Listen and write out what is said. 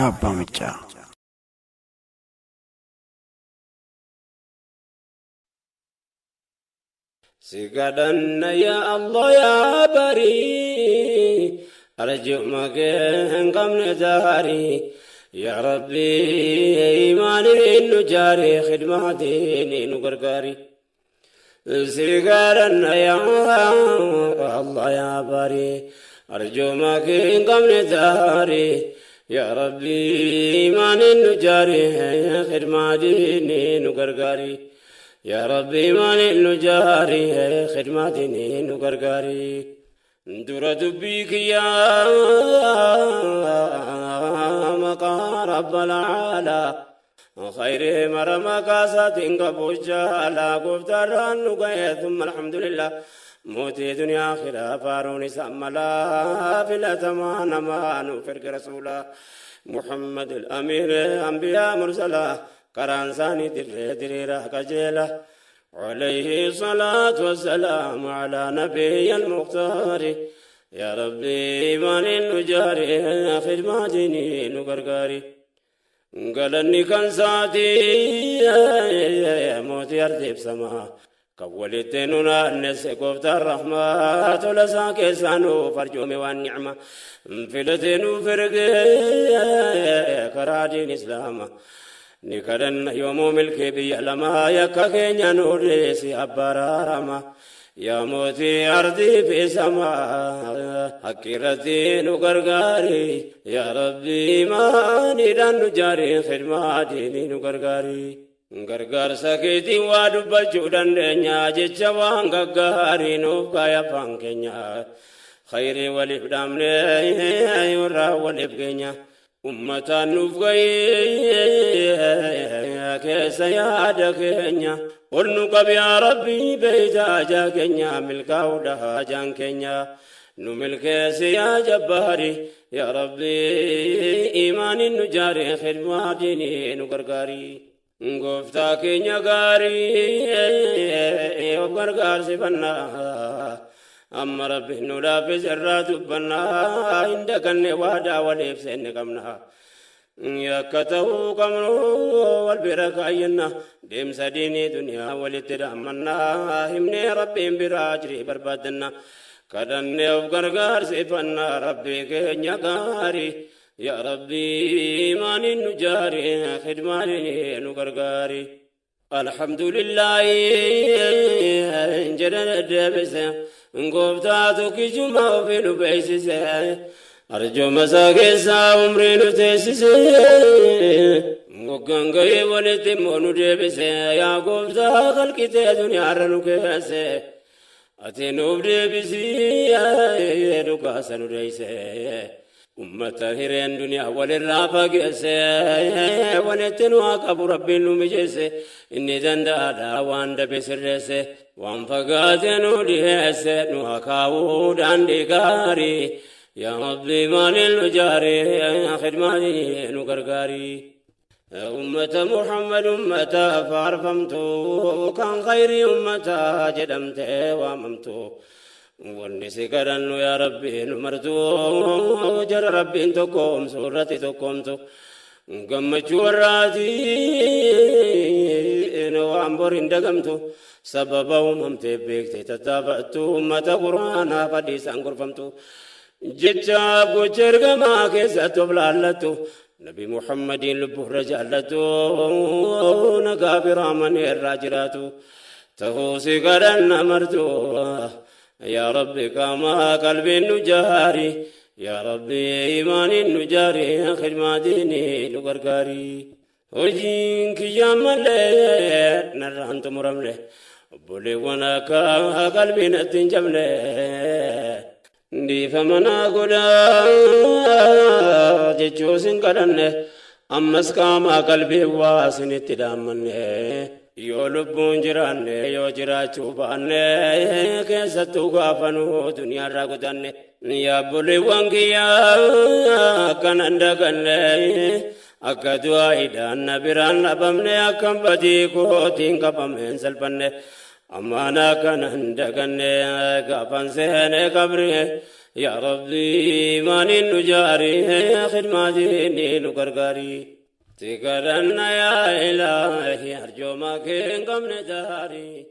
Raayyaa Abbaa Macaa. Si kadhanna yaa Allah yaa barii, arjuma kee hin qabne daarii. Yaa Rabbi imaaniin nu jaari, khidmaatiin nu gargaari. Si kadhanna yaa Allah yaa barii, arjuma kee hin qabne daarii. Yaa Rabbi imaaniin nu jaari, khidmaatiin nu gargaari. Yaa Rabbi imaaniin nu jaari, khidmaatiin nu gargaari. Dura dubbii kiyyaa maqaa Rabbal Aalaa. Khayrii mara maqaa isaatiin qabu jaalaa gooftaarraan nu ga'e thumma alhamdulillah. Mootii duniyaa akhiraa faaruun isaa malaa filatamaa namaa nuuf erge rasuulaa. Muhammad al-Amiir anbiyaa mursalaa karaan isaanii dirree diriiraa qajeelaa. عليه الصلاة والسلام على نبي المختار. يا ربي إيمان نجاري خدماتني نقرقاري. قالني كان ساتي موتي أرضي بسما كولتنا الناس قفت الرحمة لساك سانو فرجومي والنعمة فلتنو فرق كرادين إسلام. Ni kadhanna yoomuu milkii biyya lamaa yakka keenya nuu dhiisi abbaraarama. Yaa mootii ardii fi samaa haqqi irratti nu gargaari. Yaa Rabbi imaaniidhaan nu jaari, khidmaa diinii nu gargaari. Gargaarsa keetiin waa dubbachuu dandeenya, jecha waan gaggaarii nuuf kaaya afaan keenya. Khayrii waliif dhaamnee warraa waliif keenya. Ummataan nuuf gahee keessa yaada keenya. Ol nu qabi yaa Rabbi beeyta ajaa keenya, milkaa'uudha haajaan keenya. Nu milkeessi yaa jabbaari yaa Rabbi imaaniin nu jaari, khidmaa diinii nu gargaari. Gooftaa keenya gaarii of gargaarsifannaa. Amma Rabbi nu laaffise irraa dubbannaa, hin daganne waadaa waliif seenne qabna. Yakka ta'uu qabnu wal bira kaayyanna, deemsa diinii duniyaa walitti dhaammannaa, himnee Rabbiin biraa ajrii barbaaddanna. Kadhannee of gargaarsifannaa Rabbii keenya gaarii. Yaa Rabbi imaaniin nu jaari, khidmaaniin nu gargaari. Alhamdulillahi jedhan deebise, gooftaa tokkichuma ofii nu beeksise. Arjooma isaa keessaa umrii nu teessise. Waggaan gahee walitti immoo nu deebise. Yaa gooftaa kalqitee duniyaarra nu keesse. Ati nuuf deebisii dhugaasa nu deeyse. Ummata hireen duniyaa walirraa fageesse, walitti nu haa qabu Rabbiin nu mijeesse. Inni danda'aadha waan dabe sirreesse, waan fagaate nu dhiyeesse, nu haa kaa'uu daandii gaarii. Yaa Rabbi maaliin nu jaari, khidmaanii nu gargaari. Ummata Muhammad ummata faarfamtu, kan khayrii ummata jedhamtee waamamtu. Wanni si kadhannu yaa Rabbi nu martu, jara Rabbiin tokkoomsu irratti tokkoomtu. Gammachuu warraatiin waan bor hin dagamtu, sababa uumamteef beektee tattaafattu, ummata quraanaa fadhiisaan gorfamtu. Jechaaf gocha ergamaa keessatti of laallattu, Nabi Muhammadiin lubbuurra jaallattu, nagaa fi raamanii irraa jiraatu. Ta'uu si kadhanna martu. Yaa Rabbi qaamaa qalbiin nu jaari. Yaa Rabbi imaaniin nu jaari, khidmaa diinii nu gargaari. Hojiin kiyyaa malee narraan xumuramne, obboleewwan akka qalbii natti hin cabne. Dhiifama naa godhaa jechuu sin kadhanne, ammas qaamaa qalbii waa isinitti dhaammanne. Yoo lubbuun jiraanne yoo jiraachuu baanne, keessattuu gaafanuu duniyaarraa godaanne. Yaa obboleewwan kiyyaa akkanan daganne, akka du'aa'iidhaan na biraan dhabamne, akkam badii kootiin qabameen salphanne. Ammaan akkanan daganne gaafan seene qabri Yaa Rabbi, maaniin nu jaari, khidmaatiin nu gargaari. Si kadhanna yaa Ilaahi, arjooma kee hin qabne taari.